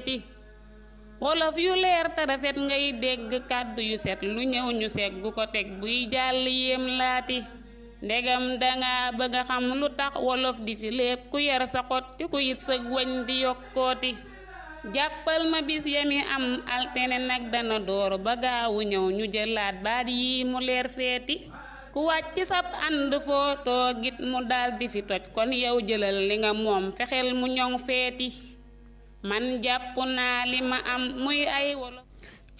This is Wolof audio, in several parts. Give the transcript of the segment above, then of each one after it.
feeti wolof yu leer te rafet ngay dégg kàddu yu set lu ñëw ñu seggu ko teg buy jàll yéem laati ndegam danga bëgg a xam lu tax wolof di fi lépp ku yar sa xotti ku yit sa wañ di yokkooti jàppal ma bis yami am altine nag dana door ba gaawu ñëw ñu jëlaat baat yi mu leer feeti ku wàcc sab ànd foo toogit mu dal di fi toj kon yow jëlal li nga moom fexeel mu ñoŋ feeti man jàpp naa li ma am muy ay wolof.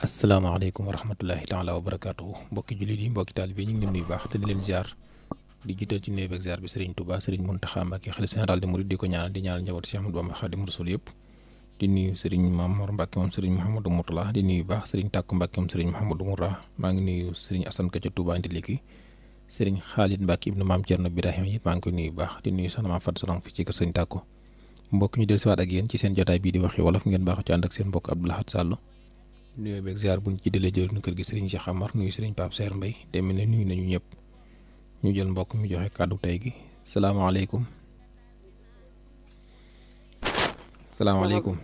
asalaamaaleykum wa rahmatullahi taala wa barakaatuhu mbokki jullit yi mbokki taalibe yi ñu ngi leen nuyu baax te di leen ziar di jiital ci nuyu beeg ziar bi Serigne Touba Serigne Mountakha Mbacké xalif général des mourides di ko ñaanal di ñaanal njaboot Cheikh Ahmadou Bamba Khadimu Rasul yëpp di nuyu Serigne Mame Mor Mbacké moom Serigne Mouhamadou Mourtala di nuyu baax Serigne Takku Mbacké moom Serigne Mouhamadou Mourtala maa ngi nuyu Serigne Assane Ka ca Touba Ndiliki Serigne Khalid Mbacké ibnu Mame Thierno Birahim it maa ngi koy nuyu baax di nuyu soxna Mame Fatou Sourang fi ci kër Serigne Takku mbokk ñu del siwaat ak yéen ci seen jotaay bii di waxi wolof ngeen baaxu ci ànd ak seen mbokk Abdou Lahad Sall nuyoo beeg ziar buñ ci dalee jël nu kër gi Serigne Cheikh Amar nuyu Serigne Pape Serre Mbaye te mel ne nuyu nañu ñëpp ñu jël mbokk mi joxe kàddu tey gi salaamaaleykum. salaamaaleykum.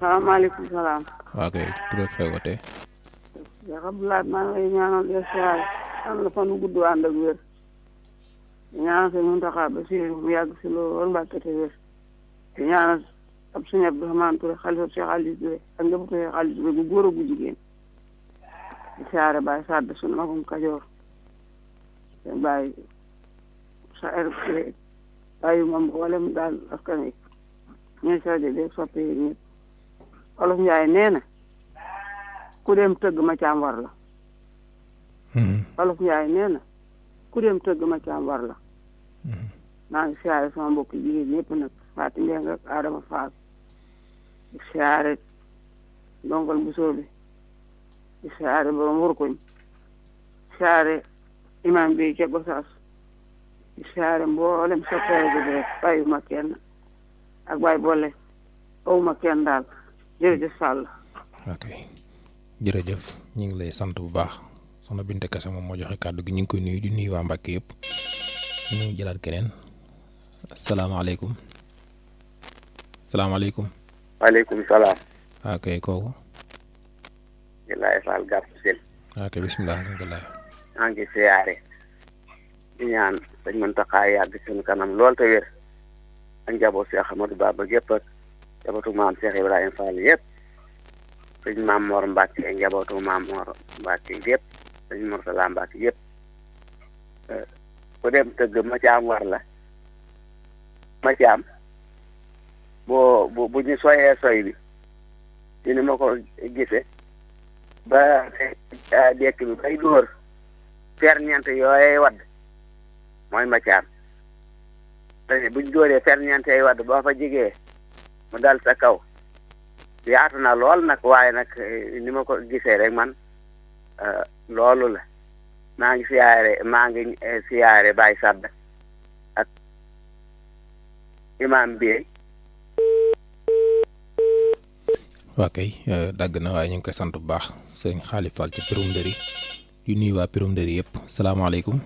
salaamaaleykum salaam. waa kay tur ak fay wootee. Cheikh Abdou Lahad maa ngi lay ñaanal des siyaar am la fan gudd ànd ak wér ñaanal Sëñ Mountakha Bassirou mu yàgg si loolu Mbàkke te wér te ñaanal ab Sëñ Abdou Rahmane Touré xalifa Cheikh Aliou Touré ak njabootu Cheikh Aliou Touré bu góor a bu jigéen di siyaare Baye Sadd sunu magum Kajoor te Baye Saër Touré Baye moom mboolem daal askan wi ñooy rajo bi soppe yi ñëpp Olof Njaay nee na ku dem tëgg ma caam war la Olof Njaay nee na ku dem tëgg ma caam war la maa ngi siyaare sama mbokk jigéen ñëpp nag Fatou Mbengue ak Adama Fall di siyaare ndongal Bousso bi di siyaare borom Wurkuñ di siyaare imam bi ca Gosaas di siyaare mboolem soppere bi rek bàyyuma kenn ak Baye Bolle awuma kenn daal jërëjëf Sall. ok jërëjëf ñu ngi lay sant bu baax soxna Binte Kase moom moo joxe kàddu gi ñu ngi koy nuyu di nuyu waa Mbàkke yëpp ñu ngi jëlaat keneen asalaamaaleykum. salaamaaleykum. waaleykum salaam. waa kay kooku. Gilaay Fall Gàpp Sel. waa kay bisimilah alhamdulilah. maa ngi siyaare di ñaan Sëñ Mountakha yàgg suñu kanam lool te wér ak njaboot Cheikh Ahmadou Bamba gépp ak njabootu maam Cheikh Ibrahima Fall yëpp sëñ Mame Mor Mbacké njabootu Mame Mor Mbacké yëpp sëñ Mourtala Mbacké yëpp ku dem tëgg ma caam war la ma caam bu ñu soyee soy bi ni ma ko gisee ba dekk bi bay dóor ferñeent yooyee wadd mooy ma caam te buñ dóoree ferñeent yooyu wadd boo fa jigee mu dal sa kaw yaatu na lool nag waaye nag ni ma ko gisee rek man loolu la maa ngi siyaare Baye Sadd ak imam bi waa kay dagg na waaye ñu ngi koy sant bu baax sëñ Xaali Fall ci Pirum Ndëri di nuyu waa Pirum Ndëri yëpp salaamaaleykum.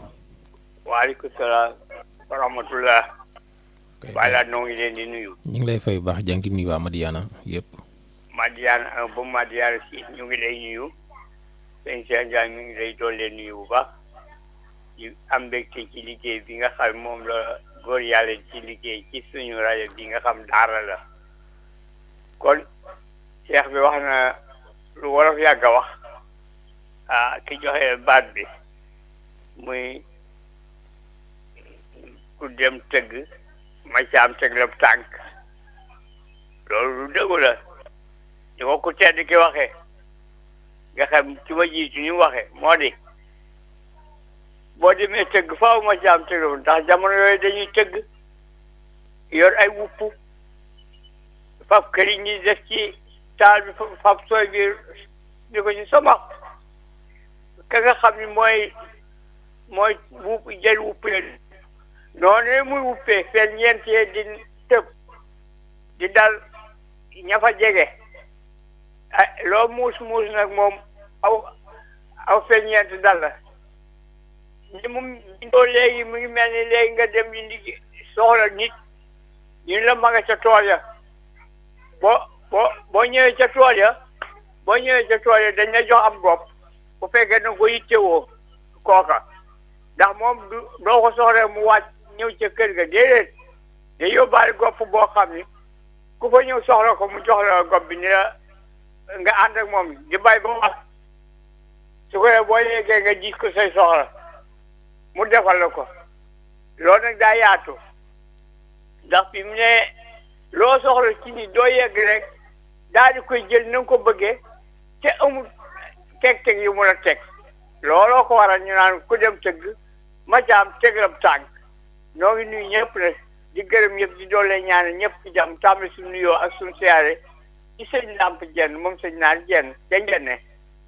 waaleykum salaam wa rahmatullah. Baye Laat noo ngi leen di nuyu. ñu ngi lay fay bu baax jàng di nuyu waa Madiana yëpp. Madiana ba Madiana si ñu ngi lay nuyu sëñ Cheikh Ndiaye ñu ngi lay doole nuyu bu baax di am mbégte ci liggéey bi nga xam moom la góor yàlla ci liggéey ci suñu rajo bi nga xam daara la kon Cheikh bi wax na lu wolof yàgg a wax ki joxe baat bi muy ku dem tëgg ma caam tëgg la tànk loolu lu dëggu la di ko ku tedd ki waxee nga xam ci ma jiitu ñu waxee moo di boo demee tëgg faaw ma caam tëgg la ndax jamono yooyu dañuy tëgg yor ay wupp fab këriñ ñi def ci taal bi fab sooy bi di ko ci somax ka nga xam ni mooy wupp jël wuppee noonu muy wuppee fenn ñeentee di tëb di dal ña fa jege loo muus nag moom aw ferñeent dal la ni mu bindoo léegi mu ngi mel ni léegi nga dem di soxla nit ñu la ma nga ca tool ya boo ñëwee ca tool ya dañ la jox ab gopp bu fekkee na ko yittewoo kooka ndax moom doo ko soxlee mu wàcc ñëw ca kër ga déedéet day yóbbaale gopp boo xam ni ku fa ñëw soxla ko mu jox la gopp bi ni la nga ànd ak moom di bay ba wax su ko boo yeggee nga gis ko say soxla mu defal la ko loolu nag daa yaatu ndax fi mu ne loo soxla ci ni doo yegg rek daal di koy jël na nga ko bëggee te amul teg-teg yu mu la teg looloo ko waral ñu naan ku dem tëgg ma jaam teglab tànk noo ngi nuyu ñëpp ne di gërëm ñëpp di doole ñaane ñëpp ci jàmm tàmbali suñu nuyoo ak suñu siyaare ci sëñ Lamp Jenn moom sëñ Naar Jenn ca Njenne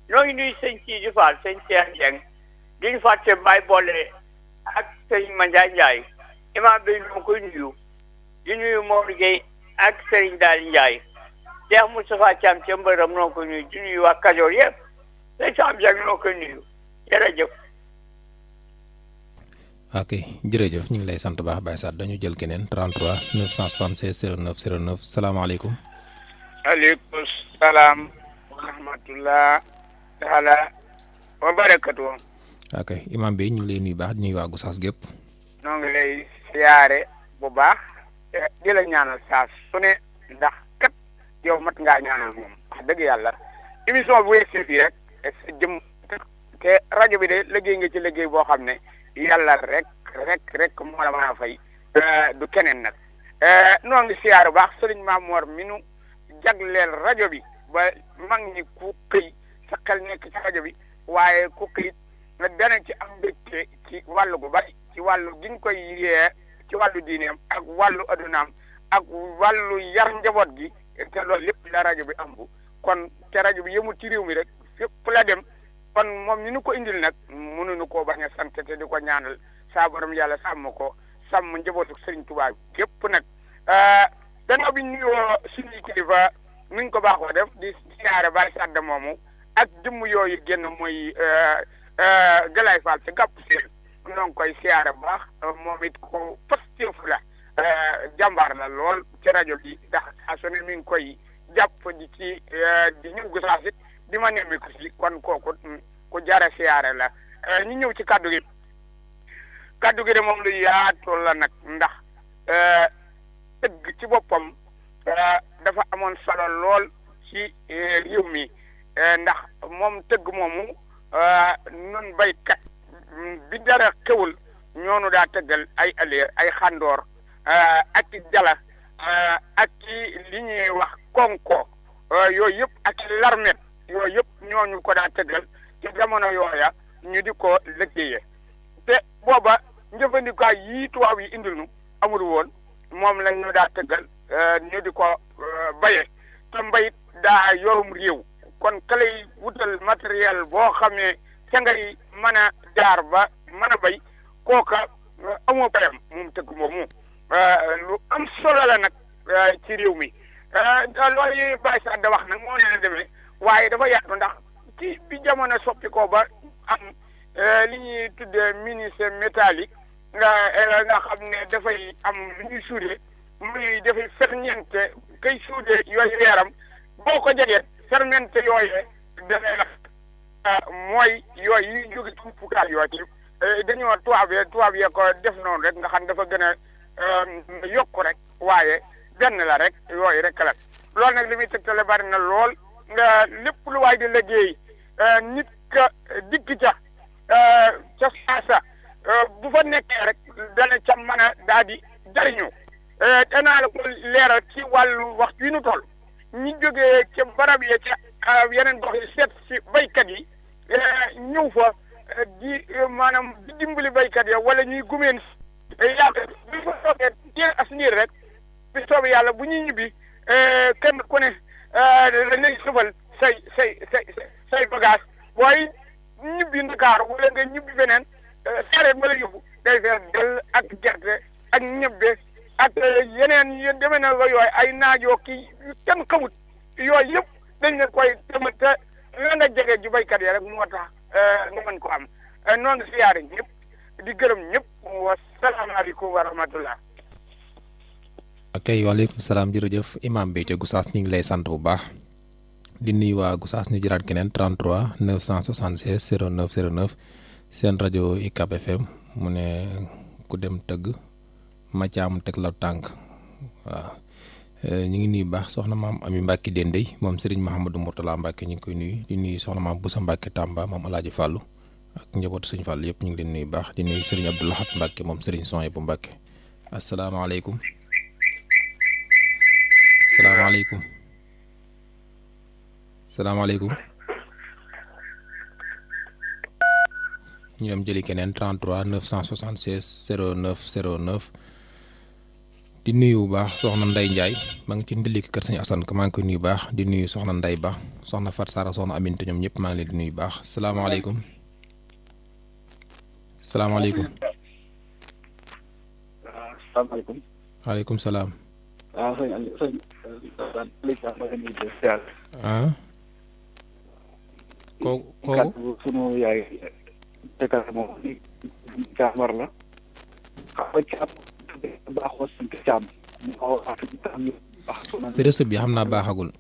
noo ngi nuyu sëñ Sidi Fall sëñ Cheikh Dieng di ñu fàtte Baye Boole ak sëñ Mandiaye Ndiaye imaam bi ñoo koy nuyu di nuyu Maodo Gueye ak Serigne Daali Ndiaye Cheikh Moustapha Thiam ca Mbëram noo koy nuyu di nuyu waa Kajoor yëpp sëñ Sam Dieng noo koy nuyu jërëjëf. ok jërëjëf ñu ngi lay sant baax Baye Saat dañu jël keneen 33 976 09 09 salaamaaleykum. aleykum salaam wa rahmatullah taala wa barakatu. ok imam bi ñu ngi lay nuyu baax di nuyu waa Gossas gépp. noo ngi lay siyaare bu baax di la ñaanal saa su ne ndax kat yow mat ngaa ñaanal moom wax dëgg yàlla émission bu yegsi fii rek sa jëm te rajo bi de liggéey nga ci liggéey boo xam ne yàlla rek moo la mën a fay du keneen nag noo ngi siyaare bu baax sëriñ Mamoor mi nu jagleel rajo bi ba mag ñi ku xëy sa xel nekk ci rajo bi waaye ku xëy nga dana ci am mbégte ci wàllu gu bari ci wàllu gi ñu koy yee ci wàllu diineem ak wàllu adunaam ak wàllu yar njaboot gi te loolu lépp la rajo bi am bu kon te rajo bi yëmul ci réew mi rek fépp la dem kon moom ñu nu ko indil nag mënuñu koo bañ a sant te di ko ñaanal saa borom yàlla sàmm ko sàmm njabootu Sëriñ Tuubaa gépp nag gannaaw bi ñu nuyoo suñuy kilifa nuñ ko baaxoo def di siyaare Baye Sadda moomu ak jëmm yooyu génn mooy Galaye Fall ci gàpp seen noo ngi koy siyaare bu baax moom it ko positif la jàmbaar la lool ci rajo bi ndax saa su ne mi ngi koy jàpp di ci di ñëw Gossas it di ma nemmiku si kon kooku ku jara siyaare la ñu ñëw ci kaddu gi de moom lu yaatu la nag ndax tëgg ci boppam dafa amoon solo lool ci réew mi ndax moom tëgg moomu nun baykat bi dara xewul ñoonu daa tëggal ay aleer ay xandoor ak i jala ak i li ñuy wax konko yooyu yëpp ak i larmet yooyu yëpp ñooñu ko daa tëggal ci jamono yooya ñu di ko liggéeyee te booba njëfandikaay yii tubaab yi indil nu amul woon moom lañ ñu daa tëggal ñu di ko baye te mbayit daa yorum réew kon ka lay wutal matériel boo xamee ca ngay mën a jaar ba mën a bay kooka amoo payam moom tëgg moomu lu am solo la nag ci réew mi loolu yi Baye Saat da wax nag moo leen a demee waaye dafa yaatu ndax ci bi jamono soppi ko ba am li ñuy tuddee ministère métallique nga xam ne dafay am lu ñuy suudee muy dafay ferñeente kay suudee yooyu yaram boo ko jegee ferñeente yooyee dafay la mooy yooyu yi jóge ci uppukaay yooyu dañoo tubaab yee ko def noonu rek nga xam dafa gën a yokku rek waaye benn la rek yooyu rek la loolu nag li muy tegtale bari na lool nga lépp lu waay di liggéey nit ka dikk ca saasa bu fa nekkee rek dana ca mën a daal di jariñu danaa la ko leeral ci wàllu waxtu wi nu toll ñi jógee ca barab yi ca yeneen gox yi seet si baykat yi ñëw fa di maanaam di dimbali baykat ya wala ñuy gumeen yàlla bi fa toogee teel as ndiir rek bi soobee yàlla bu ñuy ñibbi kenn ku ne nañ sëfal say bagage booy ñibbi Ndakaar wala nga ñibbi beneen sareet ma la yóbbu day fees dell ak gerte ak ñebbe ak yeneen yu demee na la yooyu ay naajoo kii kenn xamut yooyu yëpp dañ leen koy demal te la nga jege ji baykat yi rek moo tax nga mën ko am noonu siyaare ñëpp di gërëm ñëpp wa salaamaaleykum wa rahmatullah ok waaleykum salaam jërëjëf imam bi ca Gossas ñu ngi lay sant bu baax di nuyu waa Gossas ñu jëlaat keneen 33 976 09 09 seen rajo UCAB FM mu ne ku dem tëgg Mathiam teg la tànk waaw ñu ngi nuyu baax soxna maam Ami Mbacke Dendey moom Serigne Mahamadou Mourtala Mbacke ñu ngi koy nuyu di nuyu soxna maam Boussa Mbacke Tamba moom Alaaji Fàllu ak njabootu Serigne Fàllu yëpp ñu ngi leen nuyu baax di nuyu Serigne Abdou Lahat Mbacke moom Serigne Sohaibou Mbacke asalaamaaleykum salaamaaleykum salaamaaleykum ñu dem jëli keneen 33 976 09 09 di nuyu bu baax soxna Ndey Ndiaye maa ngi ci ndiliki kër Sëñ Asan ka maa ngi koy nuyu baax di nuyu soxna Ndey Ba soxna Fat Sara soxna Aminta ñoom ñëpp maa ngi leen di nuyu baax salaamaaleykum salaamaaleykum salaamaaleykum. waaleykum salaam. waaw sëñ Aliou sëñ ah. kooku sunu yaay tekkale moom caamar la xam nga caam baaxoo sant caam si réseau bi xam naa baaxagul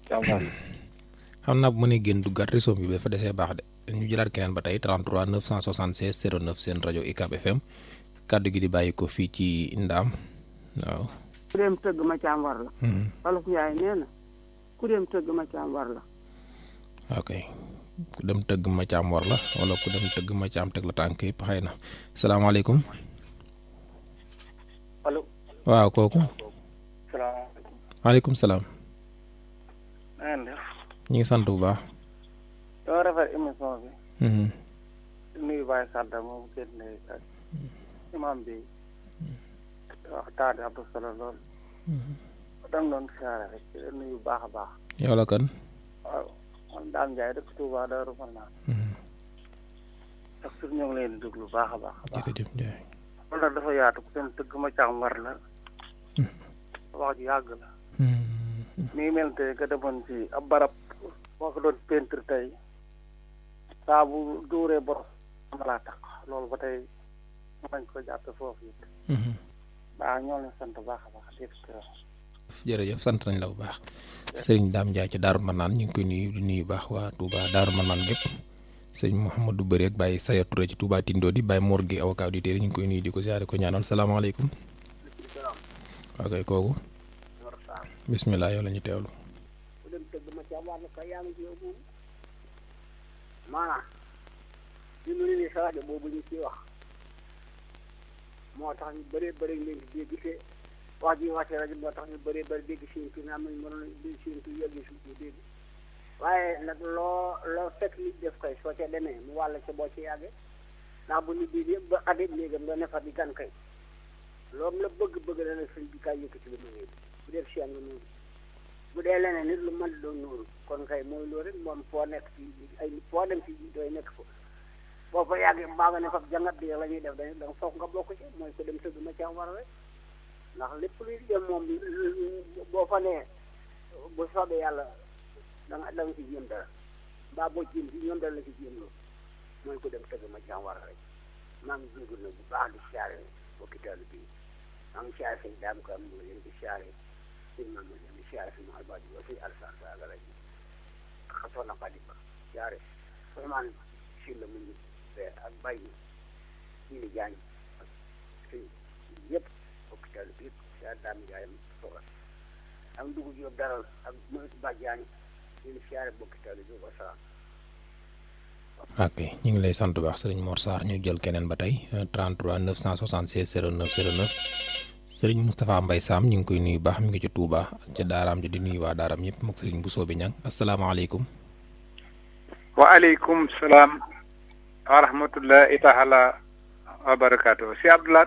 xam naa bu mënee génn duggaat réseau bi dafa desee baax de ñu jëlaat keneen ba tey 33 976 09 seen rajo UCAB FM kàddu gi di bàyyi ko fii ci Ndaam waaw. ku dem tëgg ma caam war la. Wolof Njaay nee na ku dem tëgg ma caam war la. ok ku dem tëgg ma caam war la wala ku dem tëgg ma caam teg la tànk yëpp xëy na salaamaaleykum. allo. waaw kooku. salaamaaleykum. waaleykum salaam. na ngeen def. ñu ngi sant bu baax. dama rafet émission bi. di nuyu Baye Sadda moom génn ak imam bi waxtaan bi am na solo lool. dama doon siyaare rek di nuyu bu baax a baax. yow la kan. waaw man Dame Ndiaye dëkk Touba Darou Marnane. ak sur ñoo ngi leen di déglu bu baax a baax. jërëjëf Ndiaye. loolu nag dafa yaatu ku dem tëgg ma caam war la. wax ji yàgg la. mi ngi mel te nga demoon ci ab barab boo ko doon peinture tey saa bu dóoree boros am laa tax loolu ba tey mañ ko jàppe foofu it. baax ñoo leen sant baax a baax dégg jërëjëf sant nañ la bu baax sëriñ Dame Ndiaye ci Daaru Marnaan ñu ngi koy nuyu di nuyu baax waa Touba Daaru Marnaan gépp sëñ Mouhamadou Bëri ak Baye Saya Touré ci Touba Tindo di Baye Mor Gueye avocat du téere ñu ngi koy nuyu di ko ziare ko ñaanal salaamaaleykum. ok kooku bismillah yow la ñu teewlu. ku dem tëgg ma ci am war na ko yaa ngi ci yow moom maanaam ci lu ni sa rajo boobu ñu ciy wax moo tax ñu bëree bëri leen di dégg te wax ji waxee rajo moo tax ñu bëree bëri dégg seen kii am nañu mënoon a seen kii yëgg suuf si dégg waaye nag loo fekk nit def koy soo ca demee mu wàll ca boo ci yàggee ndax bu nit bi yëpp ba xadee léegam nga ne fa di gan kay loolu la bëgg-bëgg la ne sëñ bi kay yëkkati lu ma bu def seen nga noonu bu dee leneen nit lu mën doon noonu kon kay mooy loolu rek moom foo nekk ci ay foo dem ci dooy nekk ko boo fa yàggee mbaa nga ne fa jàngat bi la ñuy def dañ da nga foog nga bokk ci mooy ko dem tëgg ma ci am war rek ndax lépp luy dem moom boo fa nee bu soobee yàlla da nga ci jéem dara mbaa boo jéem ci ñoom dara la ci jéem loolu mooy ko dem tëgg ma ci am war rek maa ngi jégalu nag bu baax di siyaare bokki taal bi maa ngi siyaare sëñ daam ko am mu leen di siyaare sëñ maam leen di siyaare sëñ albaji wa sëñ alsan saaga la ji xasoon na xadi ba siyaare vraiment si la mu ngi ak bàyyi ñi ni jaañ ak sëñ yëpp bokki taal bi yëpp siyaare daam njaayam soxla am dugub yóbbu daral ak mënut ba jaañ ñu ngi siyaare bokki taal bi wasalaam. ok ñu ngi lay sant bu baax sëriñ Mor Sarr ñu jël keneen ba tey 33 976 09 09 sëriñ Moustapha Mbaye Sam ñu ngi koy nuyu baax mi ngi ci Touba ca daaraam ji di nuyu waa daaraam ñëpp mook sëriñ Bousso bi ñang asalaamaaleykum. waaleykum salaam wa rahmatullahi taala wa barakaatu si Abdoulaye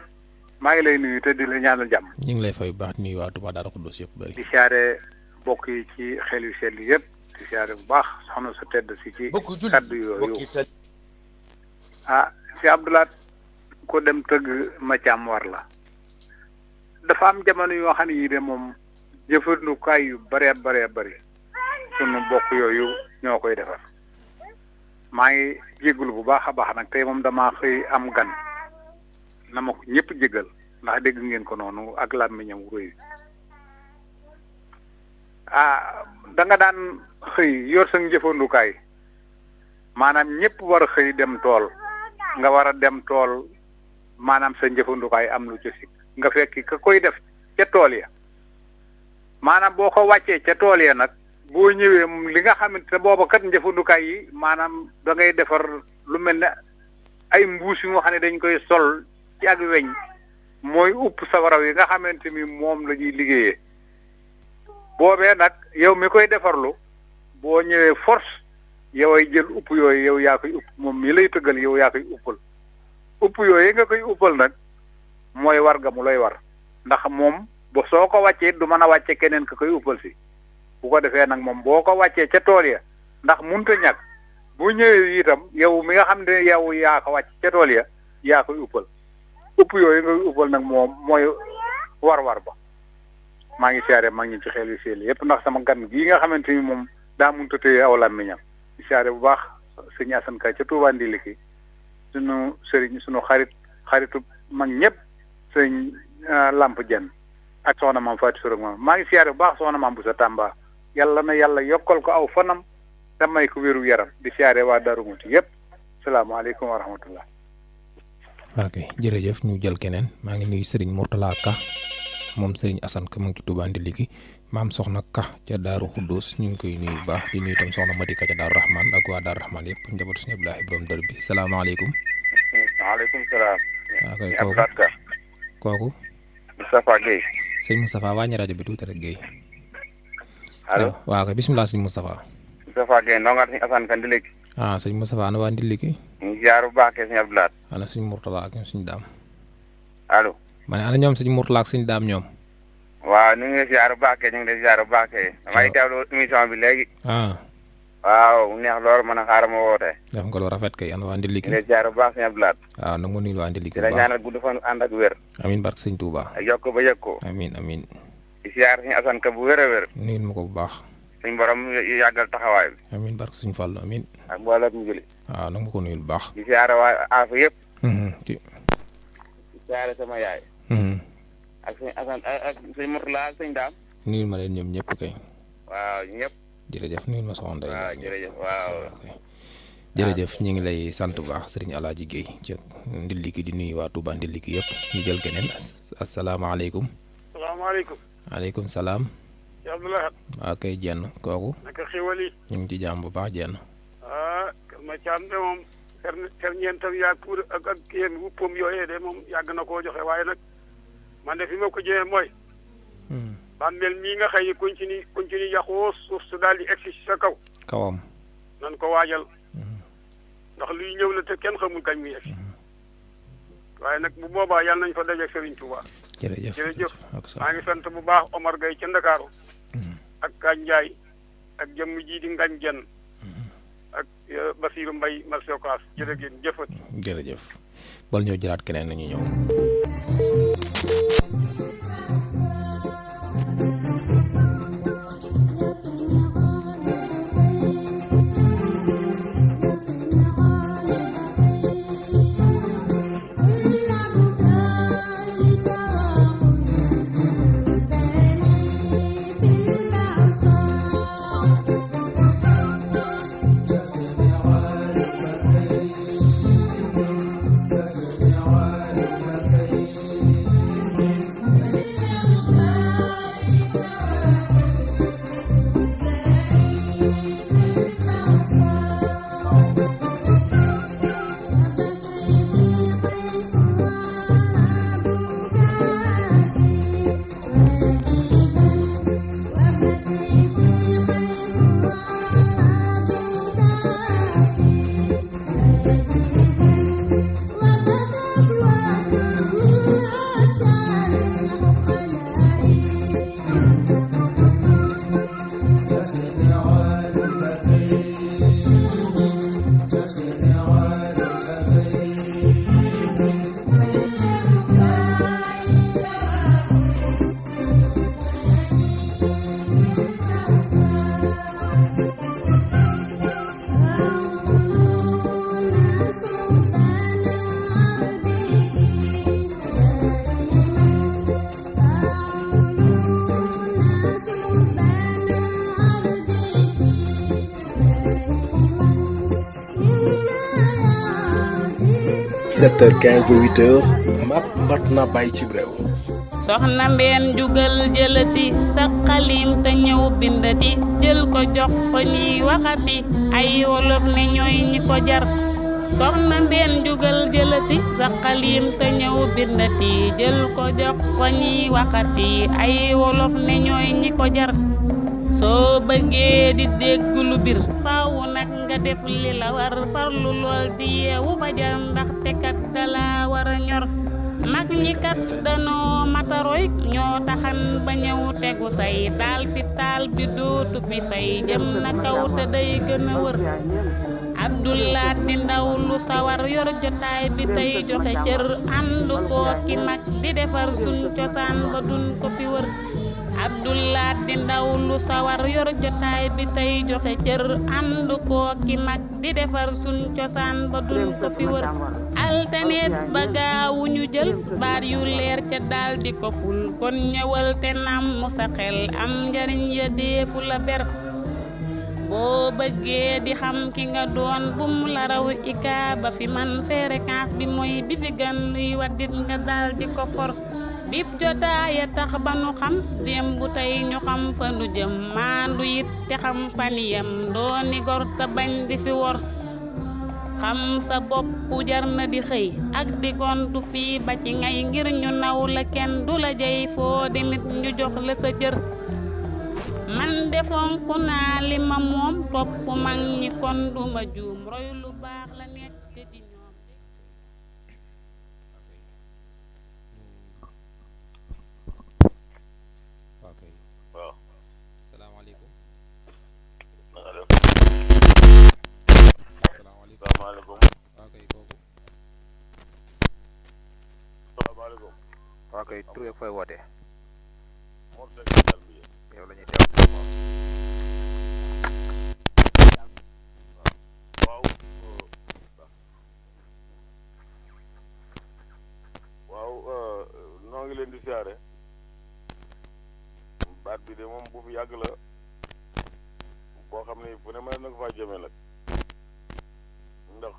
maa ngi lay nuyu te di la ñaanal jàmm. ñu ngi lay fay bu baax di nuyu waa Touba Daara Xuddoos yëpp bëri. di siyaare bokk yi ci xel yu sell yëpp. di siyaare bu baax soxna su tedd si ci kaddu yooyu si Abdoulaye ko dem tëgg ma caam war la dafa am jamono yoo xam ne yi de moom jëfandukaay yu bëree bëri sunu bokk yooyu ñoo koy defar maa ngi jégalu bu baax a baax nag tey moom damaa xëy am gan na ma ko ñëpp jégal ndax dégg ngeen ko noonu ak làmmiñam wéy da nga daan xëy yor sa njëfandukaay maanaam ñëpp war a xëy dem tool nga war a dem tool maanaam sa njëfandukaay am lu ci sikk nga fekki ka koy def ca tool ya maanaam boo ko wàccee ca tool ya nag boo ñëwee li nga xamante ne booba kat njëfandukaay yi maanaam da ngay defar lu mel ne ay mbuus yu nga xam ne dañ koy sol ci ak weñ mooy upp sawaraw yi nga xamante ni moom la ñuy liggéeyee boobee nag yow mi koy defarlu boo ñëwee force yow ay jël upp yooyu yow yaa koy upp moom mi lay tëggal yow yaa koy uppal upp yooyu nga koy uppal nag mooy war ga mu lay war ndax moom ba soo ko wàccee du mën a wàcce keneen ka koy uppal si bu ko defee nag moom boo ko wàccee ca tool ya ndax munta ñàkk bu ñëwee itam yow mi nga xam ne yow yaa ko wàcc ca tool ya yaa koy uppal upp yooyu nga koy uppal nag moom mooy war-war ba maa ngi siyaare maa ngi ci xel yu seel yëpp ndax sama gan gii nga xamante ni moom daa munta téye aw làmmiñam di siyaare bu baax sëñ Assane Ka ca Touba Ndiliki sunu sëriñ sunu xaritu mag ñëpp sëñ Lamp Jenn ak soxna maam Fatou Sourang moom maa ngi siyaare bu baax soxna maam bu sa Tamba yàlla na yàlla yokkal ko aw fanam te may ko wéru yaram di siyaare waa Darou Mouhty yëpp salaamaaleykum wa rahmatullah. ok jërëjëf ñu jël keneen maa ngi nuyu Serigne Mourtala Ka moom Serigne Assane Ka mu ngi ci Touba Ndiliki maam soxna Ka ca Daaru Xuddoos ñu ngi koy nuyu bu baax di nuyu itam soxna Madika ca Daaru Rahman ak waa Daaru Rahman yëpp njabootu suñu Abdoulaye borom dër bi salaamaaleykum. waaleykum salaam. waaw kay kooku Moustapha Guèye. sëñ Moustapha wàññi rajo bi tuuti rek Guèye. allo waaw kay bisimilah sëñ Moustapha. Moustapha Guèye ndongaat sëñ Assane Ka Ndiliki. sëñ Moustapha ana waa Ndiliki. ñu ngi ziar bu baax kee sëñ Abdoulaye. ana suñ Mourtala ak ñoom suñu daam. allo. ma ne ana ñoom suñu Mourtala ak suñu daam ñoom. waaw ñu ngi lay ziar bu baax kee ñu ngi lay ziar bu baax kee. damay teewlu émission bi léegi. waaw mu neex loolu mën a xaaral ma woote. def nga lu rafet kay ana waa Ndiliki. ñu ngi lay ziar bu baax sëñ Abdoulaye. waaw na nga nuyu waa Ndiliki bu baax di la ñaanal gudd fan ànd ak wér. amiin barke sëñ Touba. ak yokk ba yëg ko. amiin amiin. di ziar sëñ Assane Ka bu wér a wér. nuyul ma ko bu baax. suñ borom yàggal taxawaay bi. amiin barke suñu Fallu amiin. ak mbooloo mu jëli. waaw na nga ko nuyul bu baax. di ziar waa Afa yëpp. ci. di ziar sama yaay. ak sëñ Assane ak sëñ Mourtala ak sëñ Daam. nuyul ma leen ñoom ñëpp kay. waaw ñëpp. jërëjëf nuyul ma soxna Ndeye. waaw jërëjëf waaw. jërëjëf ñu ngi lay sant bu baax Serigne Alaaji Guèye ca Ndiliki di nuyu waa Touba Ndiliki yëpp ñu jël keneen asalaamaaleykum. salaamaaleykum. maaleykum salaam. yaa Abdoulaye. waa kay jenn kooku. naka xéwal yi. ñu ngi ci jàmm bu baax jenn. kër ma caam de moom ferñeentam yaa pour ak yéen wuppam yooyee de moom yàgg na koo joxe waaye nag man de fi ma ko jëlee mooy. bàmmeel mii nga xëy continue yàqoo suuf su daal di egsi ci sa kawam. nan ko waajal. ndax luy ñëw la te kenn xamul kañ muy egsi. waaye nag bu boobaa yàlla nañ fa dajeeg Serigne Touba. jërëjëf maa ngi sant bu baax Omar Gueye ca Ndakaaru. ak Kañ Njaay ak jëmm ji di Ngañ Jenn ak Basiru Mbay Marché Ocass jërëjëf jëfati. jërëjëf bal ñoo jëlaat keneen nañu ñëw. 7h15 ba 8h mat na bàyyi ci réew. soxna mbeen jugal jëlati sa xalim te ñëw bindati jël ko jox ko ñi waxati ay wolof ne ñooy ñi ko jar. soxna mbeen jugal jëlati sa xalim te ñëw bindati jël ko jox ko ñi waxati ay wolof ne ñooy ñi ko jar. soo bëggee di dégg lu bir faaw nag nga def li la war farlu lool di yeewu fajar ndaxte kat dala war a ñor. mag ñi kat danoo mataroy ñoo taxan ba ñëw tegu say taal fi taal bi dootu fi fay jëm na kaw te day gën a wër. Abdoulaat di ndaw lu sawar yor jotaay bi tey joxe cër ànd koo ki mag di defar suñ cosaan ba dun ko fi wër. Abdoulaat di ndaw lu sawar yor jotaay bi tey joxe cër ànd koo ki mag di defar suñ cosaan ba dun ko fi wër. altaneet ba gaawu ñu jël baat yu leer ca daal di ko ful kon ñëwal te nam mu sa xel am njariñ ya deefu la ber. boo bëggee di xam ki nga doon bum la raw ika ba fi man fréquence bi mooy bi fi gën luy waddit nga daal di ko for. bip jotaaya tax ba nu xam démb tey ñu xam fa nu jëm maandu it te xam faniyam dooni gor te bañ di fi wor. xam sa bopp jar na di xëy ak di gontu fii ba ci ngay ngir ñu naw la kenn du la jey foo demit ñu jox la sa cër. man defonk naa li ma moom topp mag ñi kon duma juum roy lu baax la nekk ci ñoom. waaw salaamaaleykum. salaamaaleykum. waaw kay kooku. salaamaaleykum. waaw kay tur ak fooy wootee. yow la ñuy teew si moom. waaw noo ngi leen di siyaare baat bi de moom bu fi yàgg la boo xam ne fu ne mën na ko faa jëmee nag ndax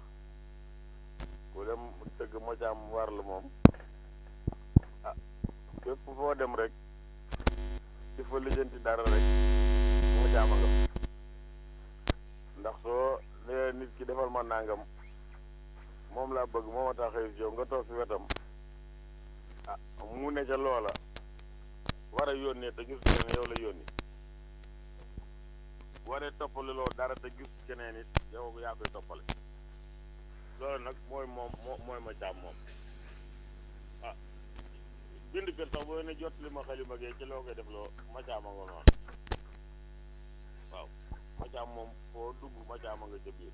ku dem tëgg mocaam war la moom ah képp foo dem rek di fa lijjanti dara rek mocaam a nga ndax soo nee nit ki defal ma nangam moom laa bëgg moo ma tax xëy si yow nga toog si wetam ah mu ne ca loola war a yónnee te gis keneen yow la yónni waree toppale loo dara te gis keneen it yow yaa koy toppale loolu nag mooy mooy ma caam moom ah bind kër sax boo ne jot li ma xalima gee ci loo koy def loo ma caama nga noonu waaw ma caam moom foo dugg ma caama nga ca biir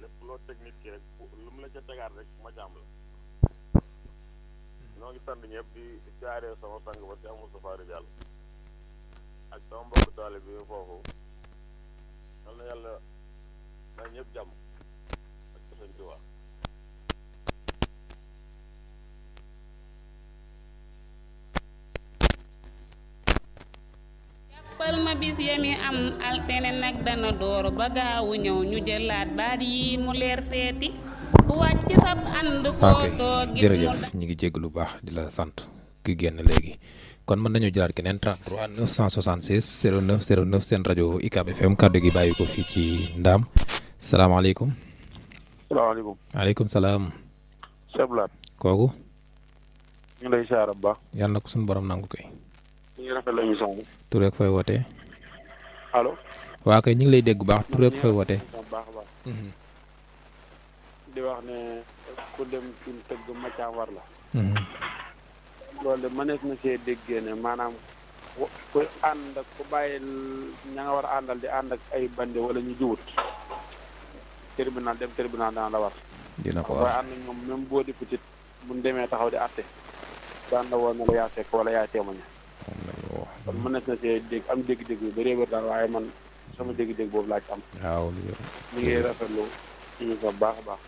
lépp loo teg nit ki rek lu mu la ca tegaat rek ma caam la noo ngi sant ñëpp di jaaree sama sang ba Cheikh Moustapha Ridial ak sama mbokk taale bi foofu yal na yàlla may ñëpp jàmm ak sëñ Tuubaa jàppal ma bis yami am altene nag dana door ba gaawu ñëw ñu jëlaat baat yi mu leer feeti wàcc sab ànd footoo gis jërëjëf ñu ngi jégg lu baax di la sant ki génn léegi kon mën nañu jëlaat keneen 33 976 09 09 seen rajo UCAB FM kàddu gi bàyyi ko fii ci Ndaam salaamaaleykum. salaamaaleykum. maaleykum salaam. Cheikh Blaat. kooku. ñu ngi lay siyaare bu baax. yàlla na ko suñu borom nangu koy. ñu ngi rafetlu émission bi. tur ak fooy wootee. allo. waa kay ñu ngi lay dégg bu baax tur ak fooy wootee. baax a baax. di wax ne ku dem fi mu tëgg macaam war la. loolu de mënees na see déggee ne maanaam ku ànd ak ku bàyyi ña nga war a àndal di ànd ak ay bande wala ñu jiwut tribunal dem tribunal dana la war. dina ko war waaye ànd ak ñoom même boo di petit buñ demee taxaw di àtte daan la woon na la yaa fekk wala yaa témoigné. kon mënees na see dégg am dégg-dégg yu bëree bëri daal waaye man sama dégg-dégg boobu laa ci am. waaw ñu ngi rafetlu ñu ko baax a baax.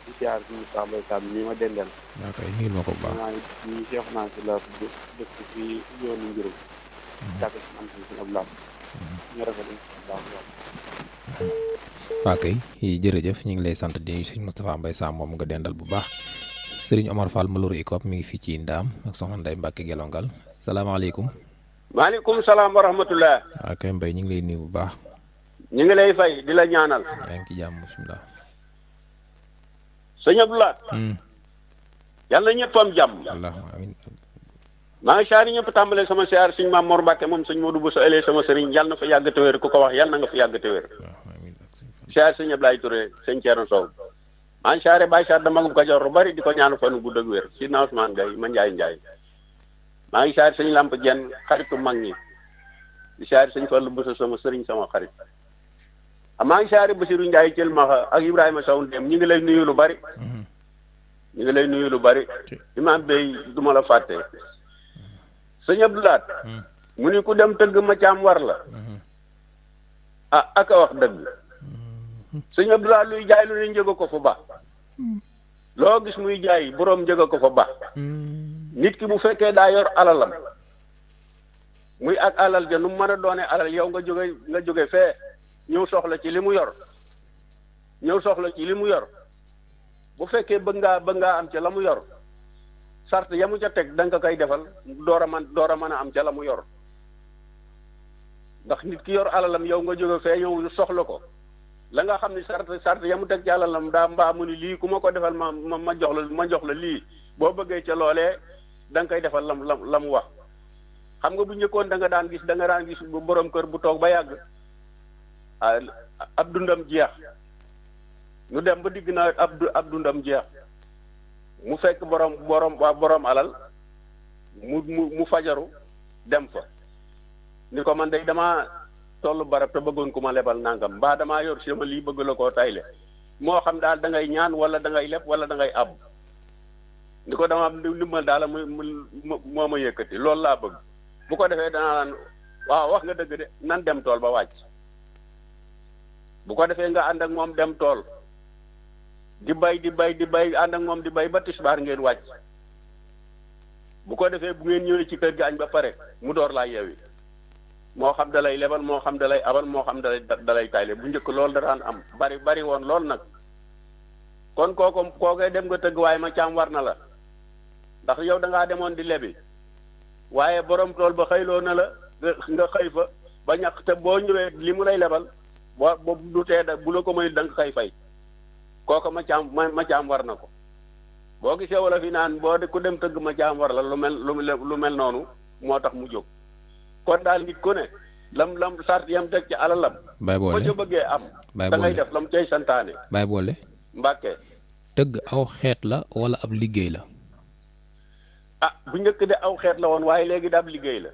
di siyaar si Moussa Mbaye Sam mii ma dendeel. waaw kay ñu ma ko bu baax. ñu seex naa si la dëkk fi yoonu njurum. jàkk si am si ab laat. ñu rafetlu bu baax a baax. waa kay jërëjëf ñu ngi lay sant di sëñ Moustapha Mbaye Sam moom nga dendal bu baax sëriñ Omar Fall Malour Ikop mi ngi fii ci Ndaam ak soxna Ndeye Mbacke Gelongal salaamaaleykum. maaleykum salaam wa rahmatullah. waa kay Mbaye ñu ngi lay nuyu bu baax. ñu ngi lay fay di la ñaanal. yaa ngi ci jàmm bisimilah. sëñ Abdoulaye. yàlla na ñëpp am jàmm. allahumma amiin. maa ngi saari ñëpp tàmbalee sama siyaar sëñ Maam Mor Mbacke moom sëñ Modou Bousso ëllëg sama sëriñ yàlla na fa yàgg te wér ku ko wax yàlla na nga fa yàgg te wér. siyaar sëñ Abdoulaye Touré sëñ Thierno Sow. maa ngi saare Baye Sarr dama ko jox lu bari di ko ñaanu fan gudd ak wér si Ousmane Gaye ma Njaay. maa ngi saari sëñ Lamp Dieng xaritu mag ñi. di saari sëñ Fallu Bousso sama sëriñ sama xarit. maa ngi saari Bassirou Ndiaye Thiel Maxa ak Ibrahima Sow Ndem ñu ngi lay nuyu lu bari. ñu ngi lay nuyu lu bari. Imam Bey du ma la fàtte. sëñ Abdoulaye. mu ni ku dem tëgg ma caam war la. ah ak a wax dëgg. sëñ Abdoulaye luy jaay lu ne njëga ko fa ba. loo gis muy jaay boroom njëga ko fa ba. nit ki bu fekkee daa yor alalam. muy ak alal ja nu mu mën a doone alal yow nga jóge fee ñëw soxla ci li mu yor. bu fekkee bëgg ngaa am ca la mu yor. sart ya mu ca teg da nga koy defal door a mën a am ca la mu yor ndax nit ki yor alalam yow nga jóge fee ñëw soxla ko la nga xam ni sart ya mu teg ci alalam daa mbaa mu ni lii ku ma ko defal ma jox la lii boo bëggee ca loolee da nga koy defal la mu wax xam nga bu njëkkoon da nga daan gis bu borom kër bu toog ba yàgg ab dundam jeex ñu dem ba digg na ab dundam jeex mu fekk borom alal mu fajaru dem fa ni ko man day dama tollu barab te bëggoon ku ma lebal nangam mbaa damaa yor si ma lii bëgg la koo tayle moo xam daal da ngay ñaan wala da ngay leb wala da ngay ab ni ko dama ndimbal daal moo ma yëkkati loolu laa bëgg bu ko defee danaa naan waaw wax nga dëgg de nan dem tool ba wàcc bu ko defee nga ànd ak moom dem tool di bay ànd ak moom di bay ba tisbaar ngeen wàcc bu ko defee bu ngeen ñëwee ci kër gi añ ba pare mu door laa yeewi moo xam da lay lebal moo xam da lay abal moo xam da lay tayle bu njëkk loolu da daan am bari woon lool nag kon kookee dem nga tëgg waaye ma caam war na la ndax yow da ngaa demoon di lebi waaye borom tool ba xëyloo na la nga xëy fa ba ñàkk te boo ñëwee li mu lay lebal boo du tee da bu la ko may da nga koy fay kooku ma caam war na ko boo gisee wala fi naan boo ku dem tëgg ma caam war la lu mel noonu moo tax mu jóg kon daal nit ku ne lam sart yam teg ci alalam bay boole boo ca bëggee am da ngay def lam cay santaane bay boole Mbàkke tëgg aw xeet la wala ab liggéey la bu njëkk de aw xeet la woon waaye léegi da ab liggéey la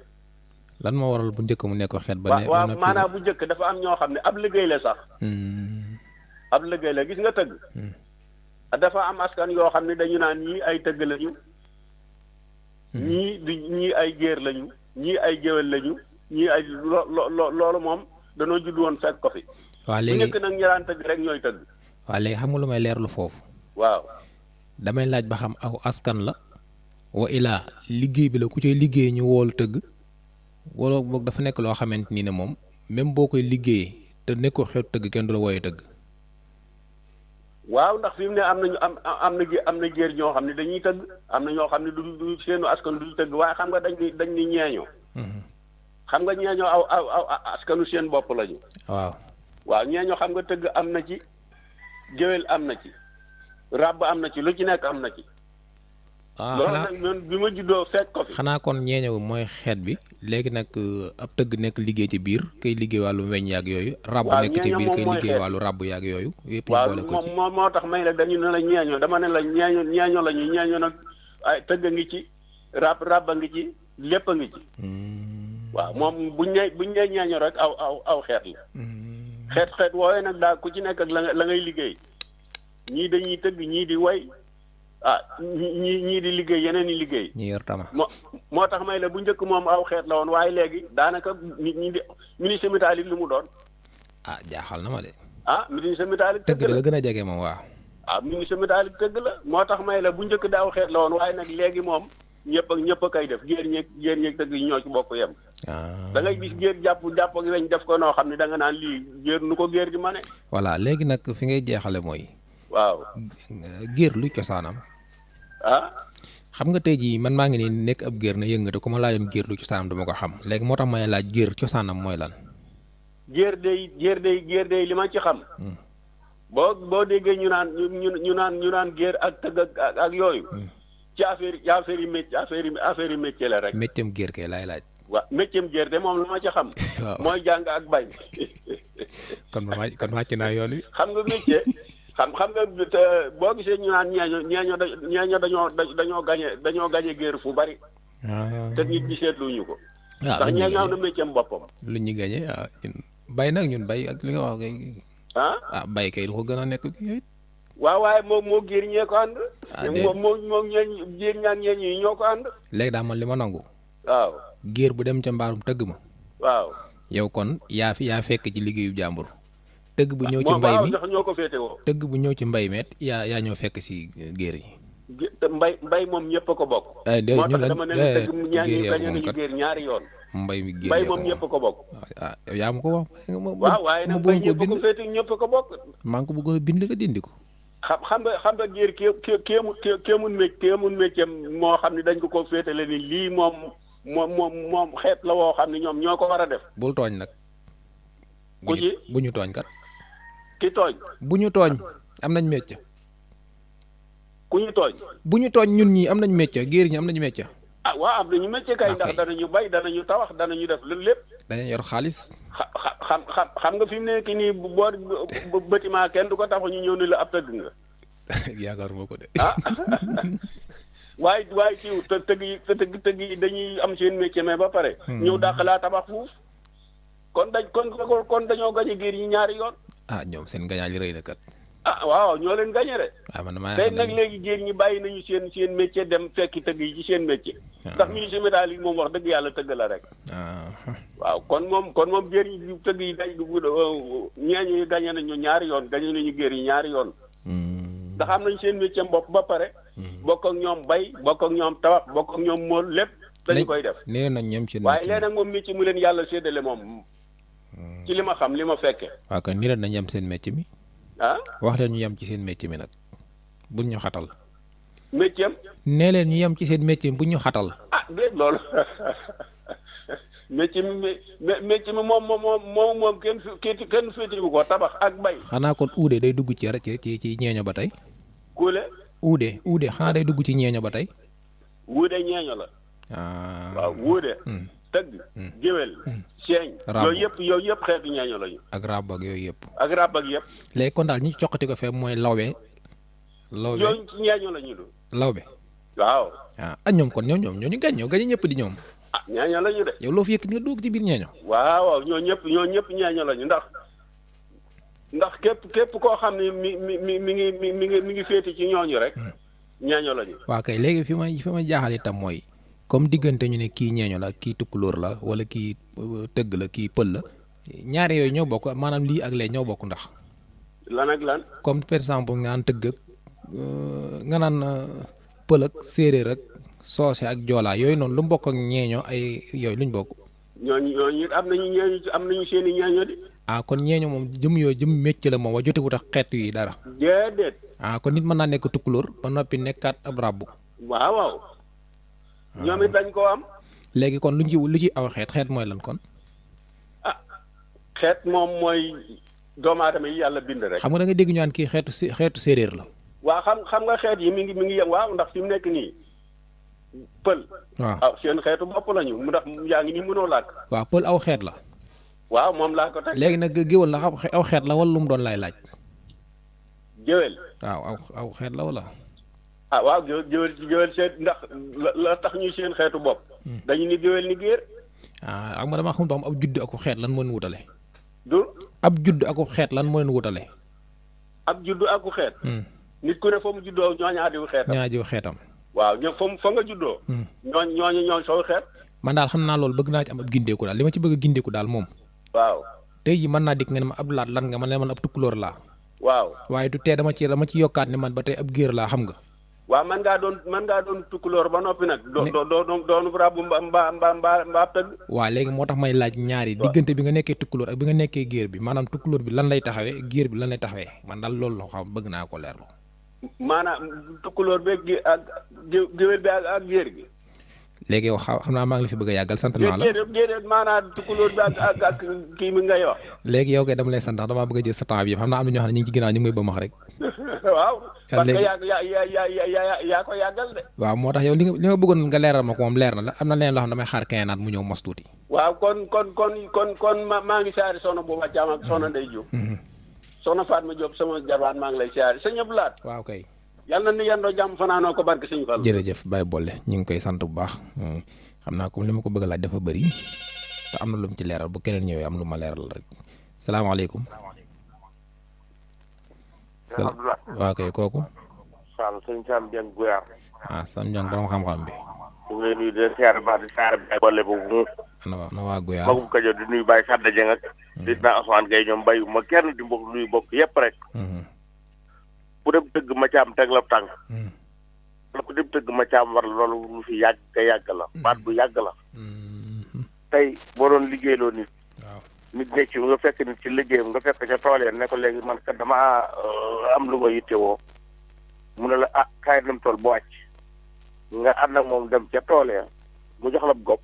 lan moo waral bu njëkk mu nekk xeet ba ne waaw maanaam bu njëkk dafa am ñoo xam ne ab liggéey la sax ab liggéey la gis nga tëgg dafa am askan yoo xam ne dañu naan ñii ay tëgg lañu ñii ay géer lañu ñii ay géwél lañu ñii ay loolu moom danoo judd woon fekk ko fi waaw léegi bu njëkk nag ñi daan tëgg rek ñooy tëgg waaw léegi xam nga lu may leerlu foofu waaw damay laaj ba xam aw askan la wa ilaa liggéey bi la ku cay liggéey ñu wool tëgg wala boog dafa nekk loo xamante ni ne moom même boo koy liggéey te nekkoo xeetu tëgg kenn du la wooyee tëgg waaw ndax fi mu ne am na géer ñoo xam ne dañuy tëgg am na ñoo xam ne du seenu askan du tëgg waaye xam nga dañ ni ñeeñoo xam nga ñeeñoo aw askanu seen bopp lañu waaw ñeeñoo xam nga tëgg am na ci géwél am na ci ràbb am na ci lu ci nekk am na ci loolu nag man bi ma juddoo fekk ko fi xanaa kon ñeeñoo mooy xeet bi léegi nag ab tëgg nekk liggéey ci biir kay liggéey wàllu weñ yaag yooyu ràbb nekk ci biir kay liggéey wàllu ràbb yaag yooyu yëpp ñu boole ko ci moo tax may la dañu ne la ñeeñoo dama ne la ñeeñoo la ñeeñoo nag ay tëgg a ngi ci ràbb a ngi ci lépp a ngi ci waaw moom buñ ne ñeeñoo rek aw xeet la xeet woowee nag daal ku ci nekk ak la ngay liggéey ñii dañuy tëgg ñii di way ñii di liggéey yeneen i liggéey ñi yor tama moo tax may la bu njëkk moom aw xeet la woon waaye léegi daanaka nit ñi di menuisier métallique li mu doon jaaxal na ma de menuisier métallique tëgg la gën a jege moom waaw menuisier métallique tëgg la moo tax may la bu njëkk da aw xeet la woon waaye nag léegi moom ñëpp a koy def géer ñeeg tëgg yi ñoo ci bokk yem da ngay gis géer jàpp ak weñ def ko noo xam ne da nga naan lii géer nu ko géer di ma ne. voilà léegi nag fi ngay jeexale mooy. waaw. géer lu cosaanam. xam nga tey jii man maa ngi nii nekk ab géer na yëngate ku ma laajoon géer lu cosaanam dama ko xam léegi moo tax may laaj géer cosaanam mooy lan. géer day li ma ci xam. boo déggee ñu naan géer ak tëgg ak yooyu. ci affaire yi métier affaire yi métier la rek. métier géer kay laay laaj. waaw métier géer de moom lu ma ci xam. waaw mooy jàng ak bay. kon wàcc naa yoon wi. xam nga métier. xam nga boo gisee ñu naan ñeeño dañoo gañe géer fu bari. te nit ñi seetluñu ko. ndax ñeeño am na métier boppam. lu ñu gañe bay nag ñun bay ak li nga wax kay. bay kay lu ko gën a nekk yooyu. waaw waaye moo géer ñee ko ànd. moo géer ñaan ñeeñ yi ñoo ko ànd. léegi daa man li ma nangu. waaw géer bu dem ca mbaarum tëgg ma. waaw yow kon yaa fekk ci liggéeyu jàmbur. tëgg bu ñëw ci mbay mi ñoo ko féetewoo. tëgg bu ñëw ci mbay meet yaa ñoo fekk si géer yi. mbay moom ñëpp a ko bokk. moo tax dama ne tëgg ñaari gañe nañu géer ñaari yoon. mbay moom ñëpp a ko bokk. yaa ma ko wax. waaw waaye nag mbay ñëpp a ko féete ñëpp a ko bokk. maa ngi ko bëggoon a bind nga dindi ko. xam nga géer kéemun métier moo xam ne dañ ko féetale ni lii moom xeet la woo xam ne ñoom ñoo ko war a def. bul tooñ nag. ku ji bu ñu tooñ kat. ki tooñ. bu ñu tooñ am nañ métier. ku ñu tooñ. bu ñu tooñ ñun ñii am nañ métier géer ñi am nañu métier. waaw am nañu métier kay ndax danañu bay danañu tawax danañu def loolu lépp. dañu yor xaalis. xam nga fi mu nekk nii boo bâtiment kenn du ko tax ñu ñëw ni la ab tëgg nga. yaakaar moo ko de. waaye ci tëgg yi dañuy am seen métier mais ba pare. ñëw dàq laa tabax fuuf. kon dañoo gañe géer yi ñaari yoon. ñoom seen gañaa li rëy na kat. waaw ñoo leen gañe de. man damaa tey nag léegi géer ñi bàyyi nañu seen métier dem fekki tëgg yi ci seen métier. ndax menuisier métallique moom wax dëgg yàlla tëgg la rek. waaw kon moom géer yi tëgg yi ñeeñu yi gañe nañu ñaari yoon gañe nañu géer yi ñaari yoon. ndax am nañu seen métier bopp ba pare. bokk ak ñoom bay bokk ak ñoom tabax bokk ak ñoom mool lépp dañu koy def. nee nañ ñoom ci waaye léegi nag moom métier mu leen yàlla séddale moom. ci li ma xam li ma fekke. waaw kon nii leen nañ yem seen métier mi. wax leen ñu yem ci seen métier mi nag buñ ñu xatal. métier am. nee leen ñu yem ci seen métier mi buñ ñu xatal. déet loolu métier mi moom kenn féetiwu ko tabax ak bay. xanaa kon uude day dugg ci ñeeño ba tey. kuule. uude xanaa day dugg ci ñeeño ba tey. wuude ñeeño la. waaw wuude. tëgg géwél seeñ yooyu yëpp xeetu ñeeño lañu. ak ràbb ak yooyu yëpp. ak ràbb ak yëpp. léegi kon daal ñi coqati ko fee mooy lawbe. yooyu ci ñeeño lañu du. lawbe. waaw. ñoom kon ñoo ñu gañ ñëpp di ñoom. ñeeño lañu de. yow loo fi yëkk nga dugg ci biir ñeeño. waaw ñoo ñëpp ñeeño lañu ndax képp koo xam ne mi ngi féeti ci ñooñu rek. ñeeño lañu. waaw kay léegi fi ma jaaxal itam mooy. comme diggante ñu ne kii ñeeño la kii tukkulóor la wala kii tëgg la kii pël la ñaari yooyu ñoo bokk maanaam lii ak lee ñoo bokk ndax. lan ak lan. comme par exemple nga naan tëgg ak nga naan pël ak séeréer ak soose ak joolaa yooyu noonu lu mu bokk ak ñeeño ay yooyu luñ bokk. ñooñu am nañu seen i ñeeño di. kon ñeeño moom jëm mécc la moom wa jotewut ak xeet yi dara. déedéet. kon nit mën naa nekk tukkulóor ba noppi nekkaat ab ràbbu. waaw. ñoom it dañ koo am. léegi kon lu ci aw xeet mooy lan kon. xeet moom mooy doomu aadama yi yàlla bind rek. xam nga da nga dégg ñu naan kii xeetu séeréer la. waaw xam nga xeet yi mi ngi yem waaw ndax fi mu nekk nii pël. waaw seen xeetu bopp lañu ndax yaa ngi nii mënoo làkk. waaw pël aw xeet la. waaw moom laa ko teg. léegi nag géwël la xam aw xeet la wala lu mu doon lay laaj. géwél. waaw aw xeet la wala. waaw géwél seet ndax la tax ñuy seen xeetu bopp. dañu ni géwél ni géer. ak ma dama xam tam ab judd ak xeet lan moo leen wutale. du. ab judd ak xeet lan moo leen wutale. ab judd ak xeet. nit ku ne fa mu juddoo ñooñu xeetam. waaw fa nga juddoo. ñooñu sooy xeet. man daal xam naa loolu bëgg naa ci am ab gindeeku daal li ma ci bëgg a gindeeku daal moom. waaw. tey jii mën naa dikk nga ne ma ab laat lan nga man ab tukkulóor laa. waaw. waaye du tee dama ci yokkaat ne man ba tey ab géer laa xam nga. waaw man ngaa doon tukkulóor ba noppi nag. doonu rab mbaa tëgg. waaw léegi moo tax may laaj ñaari diggante bi nga nekkee tukkulóor ak bi nga nekkee géer bi maanaam tukkulóor bi lan lay taxawee géer bi lan lay taxawee man daal loolu la xam bëgg naa ko leerlu. maanaam tukkulóor bi ak géwél bi ak géer gi. léegi yow xam naa maa ngi la fi bëgg a yàggal sant naa la déedéet maanaam tukkulóor bi ak kii mi ngay wax. léegi yow kay dama lay sant ndax damaa bëgg a jël sa temps bi yëpp xam naa am na ñoo xam ne ñu ngi ci ginnaaw ñu ngi may ba max rek. waaw parce que yaa ko yàggal de. waaw moo tax yow li nga bëggoon nga leeral ma ko moom leer na la am na leen loo xam ne damay xaar kayanaat mu ñëw mos tuuti. waaw kon maa ngi siyaare soxna Bouba Thiam ak soxna Ndeye Diop. soxna Fatma Diop sama jarbaat maa ngi lay siyaare sëñ Abdou Lahad. waaw kay. yàlla na ni yendoo jàmm fanaanoo ko barke sëñ Fall. jërëjëf Baye Bolle ñu ngi koy sant bu baax xam naa comme li ma ko bëgg a laaj dafa bëri te am na lu mu ci leeral bu keneen ñëwee am lu ma leeral rek salaamaaleykum. waaw kay kooku. Sall sëñ Sam Dieng Guyaar. Sam Dieng borom xam-xam bi. ñu ngi lay nuyu di leen siyaare baax di siyaare Baye Bolle boobu. na waa Guyaar. magum Kajoor di nuyu Baye Sadda Dieng ak. di naa Ousmane Gueye ñoom bayu ma kenn di mbokk nuyu bokk yëpp rek. ku dem tëgg ma caam teg la tànk. wala ku dem tëgg ma caam war loolu lu fi yàgg la baat bu yàgg la. tey boo doon liggéeyloo nit. nit nekk ci nga fekk nit ci liggéeyam nga fekk ca tool ne ko léegi man kat damaa am lu ma yittewoo mu ne la kaay dem tool bu wàcc nga ànd ak moom dem ca tool mu jox la gopp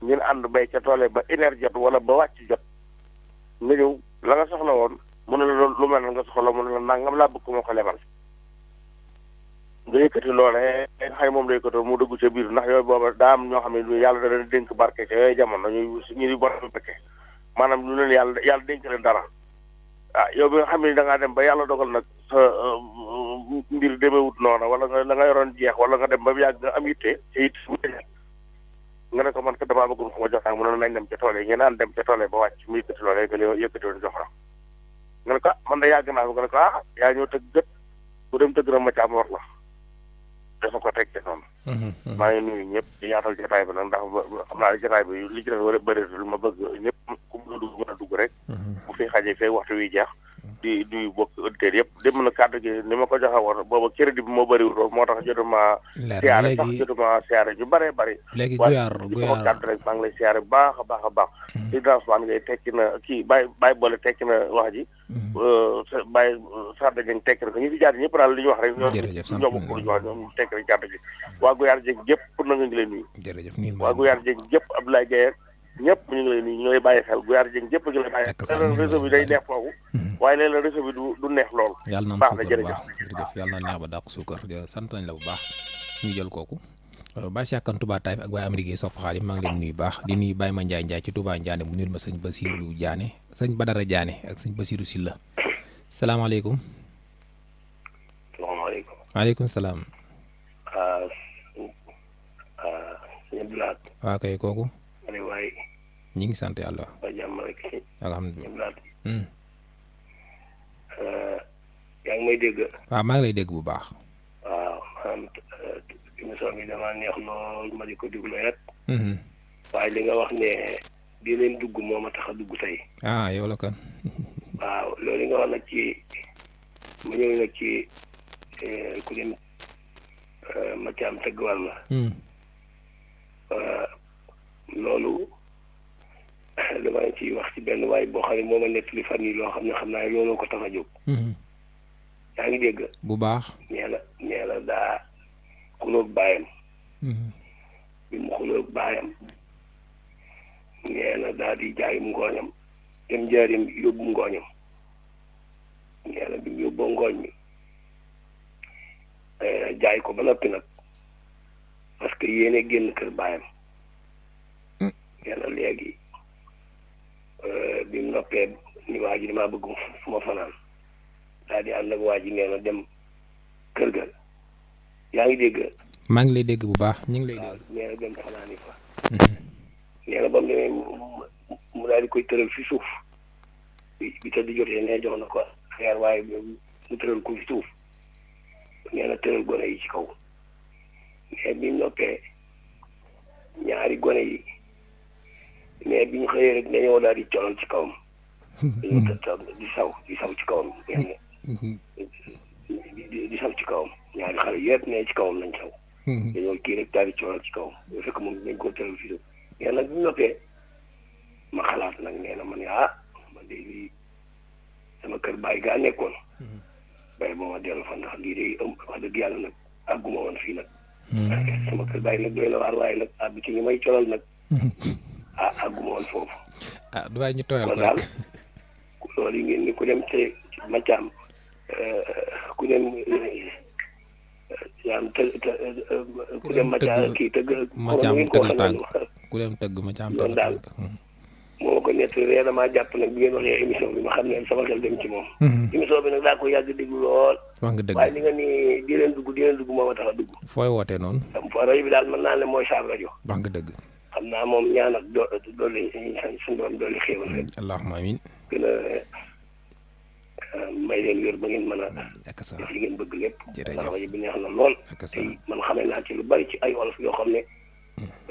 ngeen ànd bay ca tool ba énergie jot wala ba wàcc jot nga ñëw la nga soxla woon mu ne la lu mel ne nga soxla mu ne la nangam laa bëgg ma ko lebal nga yëkkati loolee nga xam ne moom la yëkkatoo mu dugg ca biir ndax yooyu booba daa am ñoo xam ne yàlla da leen dénk barke ca yooyu jamono ñu di borom barke maanaam ñu leen yàlla dénk leen dara yow bi nga xam ne da ngaa dem ba yàlla dogal nag sa mbir demewut noona wala nga la nga yoroon jeex wala nga dem ba yàgg nga am yitte ca yitte nga ne ko man kat damaa bëggoon ko ma jox mu ne nañ dem ca tool yi ngeen naan dem ca tool yi ba wàcc mu yëkkati loolee nga yëkkati woon jox la nga ne ko man da yàgg naa nga ne ko yaa ñëw tëgg gët bu dem tëgg na ma ca am war la dafa ko teg ci noonu. maa ngi nuyu ñëpp di yaatal jotaay bi nag ndax xam naa ne jotaay bi li ci def war a bëreetul ma bëgg ñëpp ku mën a dugg mën a dugg rek. bu fi xajee fee waxtu wi jeex. di nuyu bokk auditeurs yëpp dem na kàddu gi ni ma ko joxe woon booba crédit bi moo bëriwul moo tax jotuma. siyaare sax jotuma siyaare ñu bëree bëri. léegi Guyaar waaye kàddu rek maa ngi lay siyaare bu baax a baax a baax. di Ousmane ngay tekki na kii Baye Bolle tekki na wax ji. Baye Sadda Dieng tekki na ko ñu fi jaar ñëpp daal li ñu wax rek. jërëjëf sant ñoo bokk lu ñu wax ñoom tekki nañ kàddu gi. waa Guyaar Dieng gépp pour na nga ngi lay nuyu. jërëjëf waa Guyaar Dieng gépp Abdoulaye Gueye ñëpp ñu ngi lay nuyu ñu lay bàyyi xel Guyaar Dieng gépp ñu lay bàyyi xel réseau bi day neex foofu waaye léeg-léeg réseau bi du neex lool. yàlla na am suukar bu baax jërëjëf yàlla na neex ba dàq suukar sant nañ la bu baax ñu jël kooku Baye Cheikh Kane Touba Taïf ak Baye Amady Gueye sopp xaalis maa ngi leen nuyu baax di nuyu Baye Ma Ndiaye ci Touba Ndiané mu nuyul ma sëñ Basirou Diané sëñ Badara Diané ak sëñ Basirou Silla salaamaaleykum. salaamaaleykum. waaleykum salaam. sëñ Abdou Lahad. waaw kay kooku. waay. ñi ngi sant yàlla. waa jàmm rek. alhamdulilah. yaa ngi may dégg. waaw maa ngi lay dégg bu baax. waaw maanaam émission bi damaa neex lool ma di ko déglu rek. waaye li nga wax ne di leen dugg moo ma tax a dugg tey. yow la kan. waaw loolu nga wax nag ci ma ñëw nag ci ku dem ma caam tëgg wàll la. loolu dama ciy wax ci benn waay boo xam ne moo ma nettali fan yi loo xam ne xam naa ne looloo ko tax a jóg. yaa ngi dégg. bu baax. nee na daa xulóog baayam. bi mu xulóog baayam nee na daa di jaay ngooñam dem jaarim yóbbu ngooñam nee na bi mu yóbboo ngooñ mi jaay ko ba noppi nag parce que yéene génn kër baayam. nee na léegi bi mu noppee ni waa ji damaa bëgg fu ma fanaan daal di ànd ak waa ji nee na dem kër ga yaa ngi dégg. maa ngi lay dégg bu baax ñu ngi lay dégg. nee na dem fanaani fa. nee na ba mu demee mu daal di koy tëral fi suuf bi tëdd jotee ne jox na ko xeer waaye mu tëral ko fi suuf nee na tëral gone yi ci kaw mais bi mu noppee ñaari gone yi. mais bi ñu xëyee rek dañoo daal di colal ci kawam. dañoo di saw ci kawam. di saw ci kawam ñaari xale yëpp ne nee ci kawam nañ saw dañoo kii rek daal di coolal ci kawam bu fekk moom dañ koo tëral fii nee nag bu ñu noppee ma xalaat nag nee na man man de lii sama kër bàyyi gaa nekkoon bàyyi ba ma dellu fa ndax lii day wax dëgg yàlla nag àgguma woon fii nag sama kër bàyyi nag doy na waar waaye nag àgg ci ñi may colal nag àgguma woon foofu du waay ñu tooyal ko daal loolu yi ngeen ni ku dem te Mathiam ku dem ku dem Mathiam kii tëgg ku dem tëgg Mathiam loolu daal moo ko nett ree damaa jàpp nag bi ngeen waxee émission bi ma xam ne sama xel dem ci moom émission bi nag daa ko yàgg déglu lool wax nga dëgg waaye li nga ni di leen dugg moo ma tax a dugg fooy wootee noonu fo rajo bi daal mën naa ne mooy saab rajo wax nga dëgg xam naa moom ñaan ak doole suñu doom doole xéewal rek allahumma amin gën a may leen wér ba ngeen mën a def li ngeen bëgg lépp ndax rajo bi neex na lool te man xamee naa ci lu bari ci ay olof yoo xam ne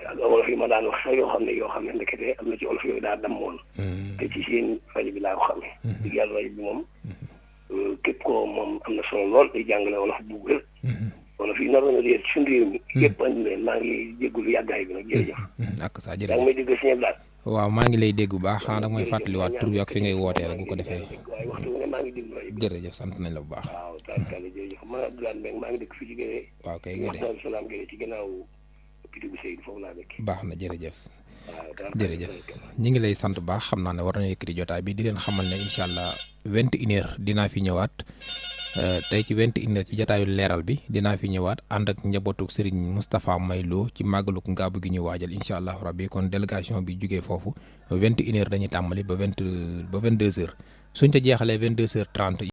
ak olof yi ma daan wax sax yoo xam ne ndekete am na ci olof yooyu daa dammoon te ci seen rajo bi laa ko xamee digg yàlla rajo bi moom képp ko moom am na solo lool day jàngale olof bu wér olof yi naroon a réer ci suñu réew mi yëpp andi leen maa ngi jéggulu yàggaay bi nag jërëjëf ak sa jërëjëf yaa ngi may dégg si ñëpp daal waaw maa ngi lay dégg bu baax xanaa da mooy fàttaliwaat tur bi ak fi ngay wootee rek bu ko defee waaye waxtu ne maa ngi déglu rajo bi jërëjëf sant nañ la bu baax waaw tabarkàlla jërëjëf man Abdoulaye Mbengue maa ngi dëkk fii ci Guédé waaw kay Guédé Daaru Salaam Guédé ci gannaaw Piti bu Seydou foofu laa dëkk baax na jërëjëf jërëjëf ñi ngi lay sant baax xam naa ne war nañu yëkkati jotaay bi di leen xamal ne incha allah 21h dinaa fi ñëwaat tey ci 21h ci jotaayu leeral bi dinaa fi ñëwaat ànd ak njabootuk Serigne Moustapha Maylo ci màggaluk ngaabu gi ñu waajal incha allah rabbi kon délégation bi jugee foofu 21h dañuy tàmbali ba 22h suñ ca jeexalee 22h30